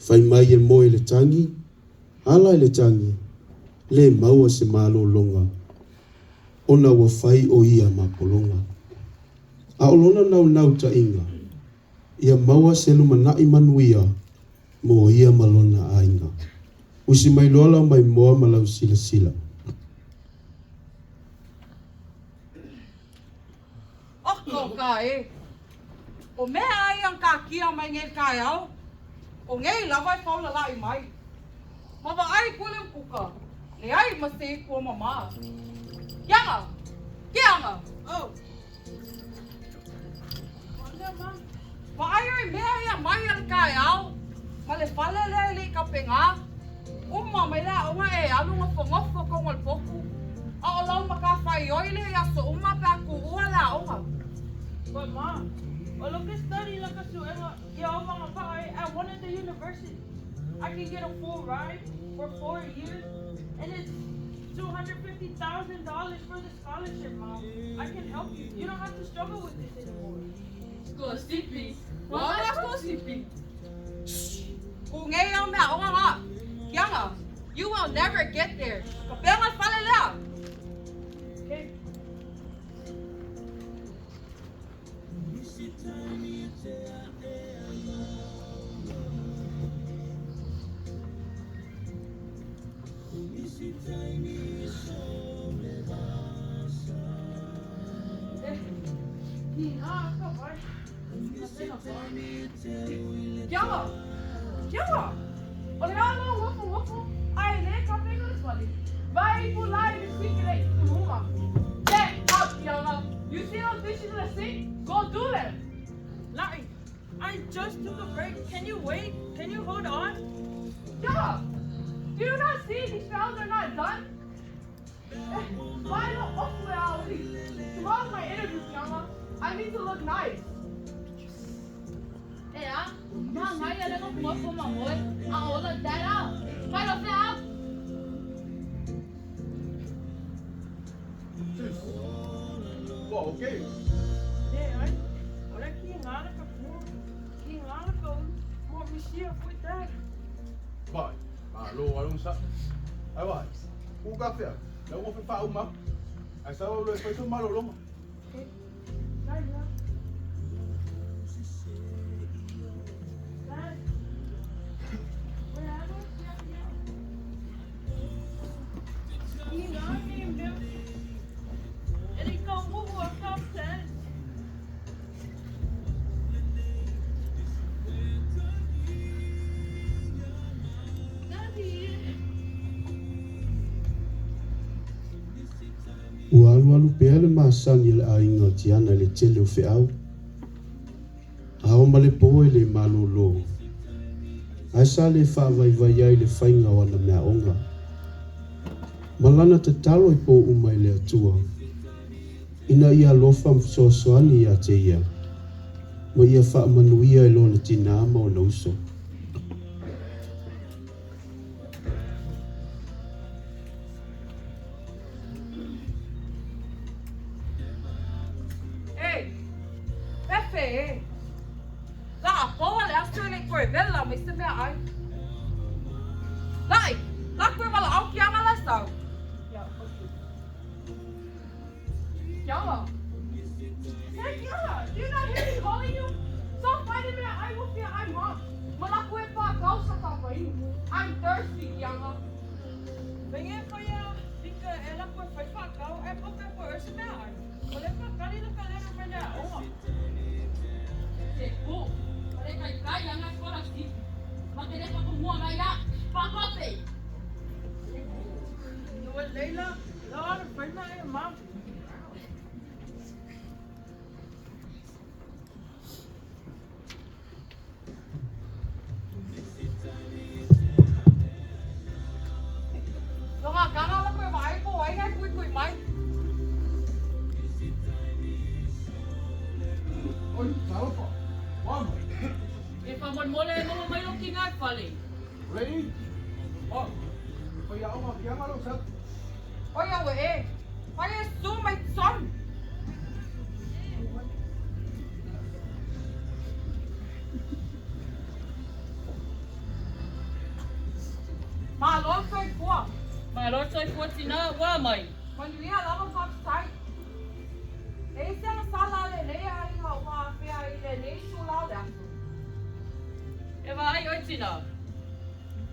Fai mai e moe i le tagi, ala i le tagi, lē maua se malologa ona ua fai o ia ma pologa. A o lona naunautaiga, ia maua se lumanai manuia mo ia ma lona aiga. Usi mai loa lau maimoa ma lau silasila. Oko ka e. O mea ai ang kakia mai ngei taeao. O ngei lava e faulala'i mai. Ma vaai kule kuka. Leai ma se ipu o mamā. Kianga! Kianga! Oh. Vaai oe i mea ia mai a le taeao ma le fale lea e le i tapegā. Uma mai le aoga e alu nofonofo totonu o le potu, a o lau matafaioi lea i aso uma pe a tuua le aoga. But ma, o lo ke study la ka suega ia o mga pa'a e at one of the universities. I can get a full ride for 4 years and it's $250,000 for the scholarship, Mom. I can help you. You don't have to struggle with this anymore. Sikolasipi. Ua sikolasipi. Ku ngei au mea aoga ngā. Kianga, you will never get there. Ka pea le fale lea. Okay. Eh, ah, ka vai. Kianga! Kianga! O le a lau nofonofo, ae lē tapena le fale. Vai pu lai le sikele i kuluma. Get up, Kianga! You see those dishes in the sink? Go do them! Larry, I just took a break. Can you wait? Can you hold on? Kianga! Do you not see these files are not done? Eh, why don't off Tomorrow's my interview, Kianga. I need to look nice. E a, ma ngai ale no mo fo ma moe, a ola dada. Vai lo fe au. Sis. Ua okay. Leai, o le ki ngana ka pua, ki ngana ka ulu, mo misia foi dad. Vai. Malo along sa. Ai vai. U ka fea. La u fe fa uma. Ai sa lo e fai so malo longa. Okay. Dad, yeah. Dad. Where am I? Yeah, yeah. Ki ngana ni E le ka umu a ka ten. Daddy. Ua alualu pea le masani a le aiga o Tiana i le tele o feau. Ao ma le pō e lē malōlō. Ae sa lē faavaivai ai le faiga o ana meaoga. Ma lana tatalo i pō uma i le Atua. Ina ia alofa ma fesoasoani iā te ia. Ma ia faamanuia i lona tinā ma ona uso. Ei, Pepe e. La a poa le aso e le i toe vela mai se meaai. La'i, laku e valaau Kianga la e sau. Yeah, okay. Kianga. Hey Kianga, do you not hear me calling you? So find me ai wo fia ai ma. Malaku e pa kausa ka pai. I'm thirsty, Kianga. Venga foi a fika e la koe whai whakau e poke koe o se mea ai. O le whakari la ka lero me lea oa. Se ku, le kai kai anga sikolasipi. Ma te le pa ku mua mai a, pa kope. Ua leila, la ala whai mai e ma. Loga kanga la koe vaai po ai ngai kui kui mai. Oi, talofa. Wa mai. E faamolemole e maua mai lou tiga i fale. Ready? Oh. Fai aoga Kianga lo sa. Oi au e. Fai e su mai son. Malo le soifua. Malo le soifua tinā, ua a mai? Manuia lava faafetai. E i ai se agasala a lenei aiga ua afea i lenei itula o le aso? E vaai ʻoe tinā,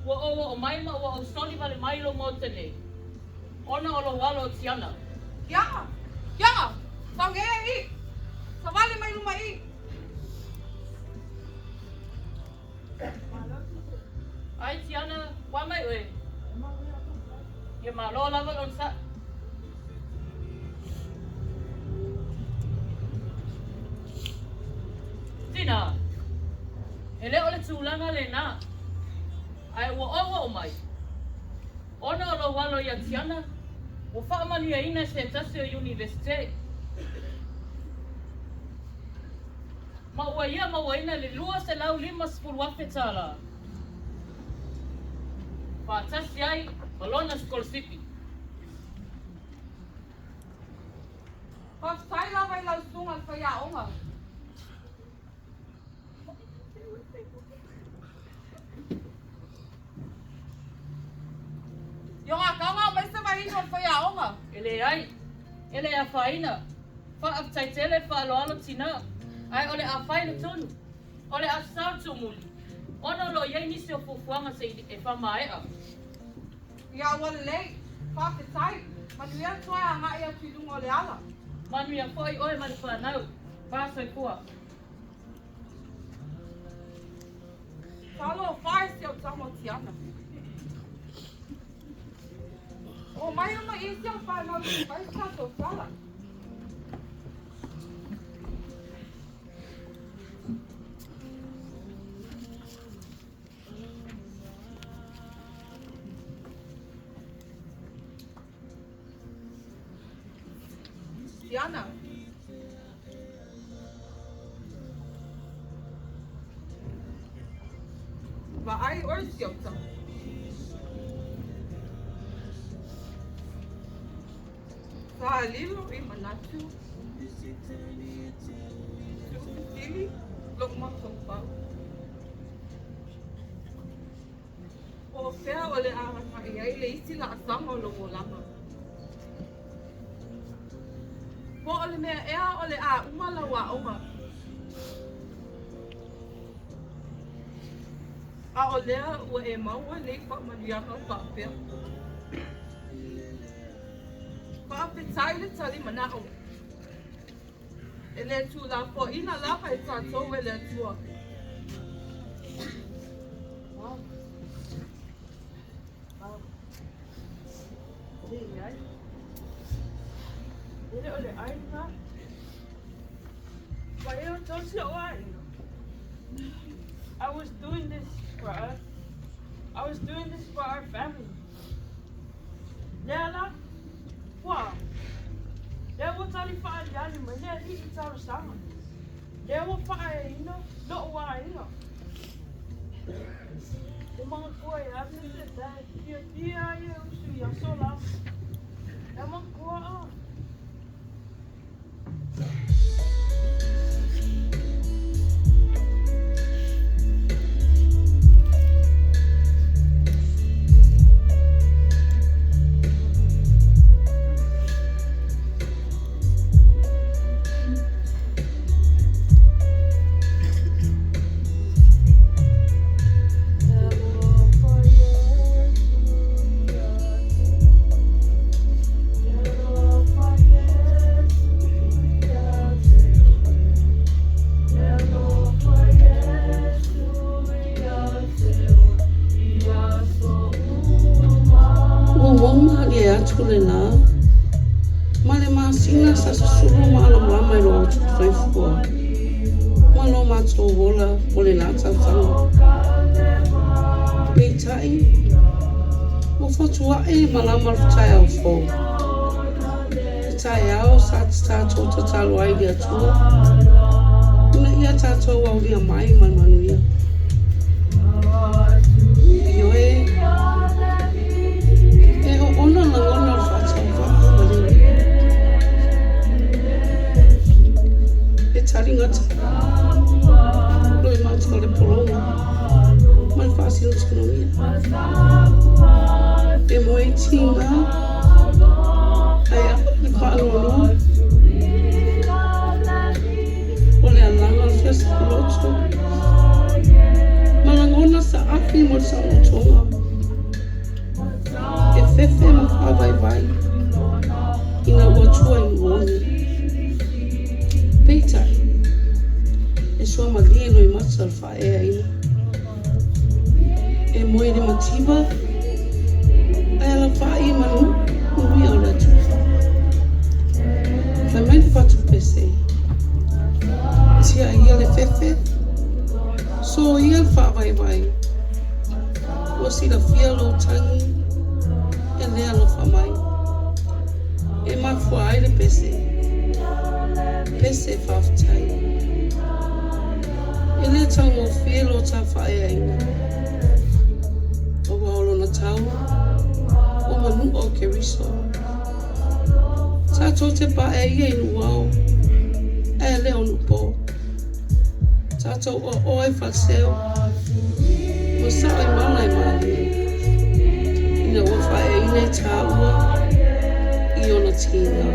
ua ou oo mai ma ua ou soli wale mai i lou maota nei, ona o lou alo o Tiana. Tiana! Tiana! Sau nei e i! Savali mai luma i! Ai Tiana, ua mai ʻoe? Ia malo lava le onosai. Tinā, e le o le tulaga lenā, ae ua ou oo mai, ona o lou alo ia Tiana, ua faamanuiaina e se tasi o Iunivesite, ma ua ia mauaina le 250 afe tālā, faatasi ai ma lona sikolasipi. Faafetai lava i lau susuga i le faiaoga. Iogatauga o mai se vahine o le faiaoga. E leai, e le afaina. Faafetai tele le faaaloalo tinā, ae o le a fai le tonu. O le a sao le tuumuli, ona o lo o i ai nisi o fuafuaga se i e faamaea. Ia ua lelei, faafetai, manuia le toe agai atu i luga o le ala. Manuia foi oe ma le fanau. Va soifua. Talofa e si au tama o Tiana. Oo mai luma i si au fanau se i fai se tatou tala. Tiana. Vaai oe si au tama. Sa lilo i manatu, tuufesili lou mafaufau. Po o fea o le a agai ai le isi laasaga o lou olaga? Po o le mea ea o le a uma lau aoga? A o lea ua e maua nei faamanuiaga faapea. Faafetai le tali manao. E le tuulafoaiina lava e tatou e le Atua. I was doing this for us. I was doing this for our family. Lea la, ua Lea ua tali faaaliali mai le Alii i talosaga. Lea ua faaeaina lou aiga. E manatua e ave se tae fiafia ai e usu i aso la. E manatua a. Ua mau mālie atu lenā ma le masina sa susulu malamalama i lo outou soifua ma lo matou ola mo lenā tausaga. Peitai, ua fotu aʻe le malama o le taeao fou, le taeao sa tatou tatalo ai i le Atua ina ia tatou aulia mai ma le manuia. Ioe, e oona lagona o le faatauvaa ma le uiga. E taligata lo e matou le pologa ma le faasinosinogia. E moe i tiga ae aa i le faanoanoa. O le alaga o le fia saoloto ma lagona saafi mo le saolotoga e fefe ma faavaivai ina ua tua i Nuuogi. Peitai, e suamalie loimata o le faaeaina. E moe i le mativa ae alafai i manu manuia o le atunuu. Fai mai le fatu pese, tia ia le fefe, soia le faavaivai, ua silafia lou tagi e le alofa mai. E mafua ai le pese, pese faafetai. E le taugofie lo ta faaeaina. Aua o lona tau, ua manua o Keriso. Tatou te paeaia i Nuuao, ae le o Nuupo. Tatou oaoa i Faleseu, ma sao i mala e malie. Ina ua faaeaina i tāua i ona tiga.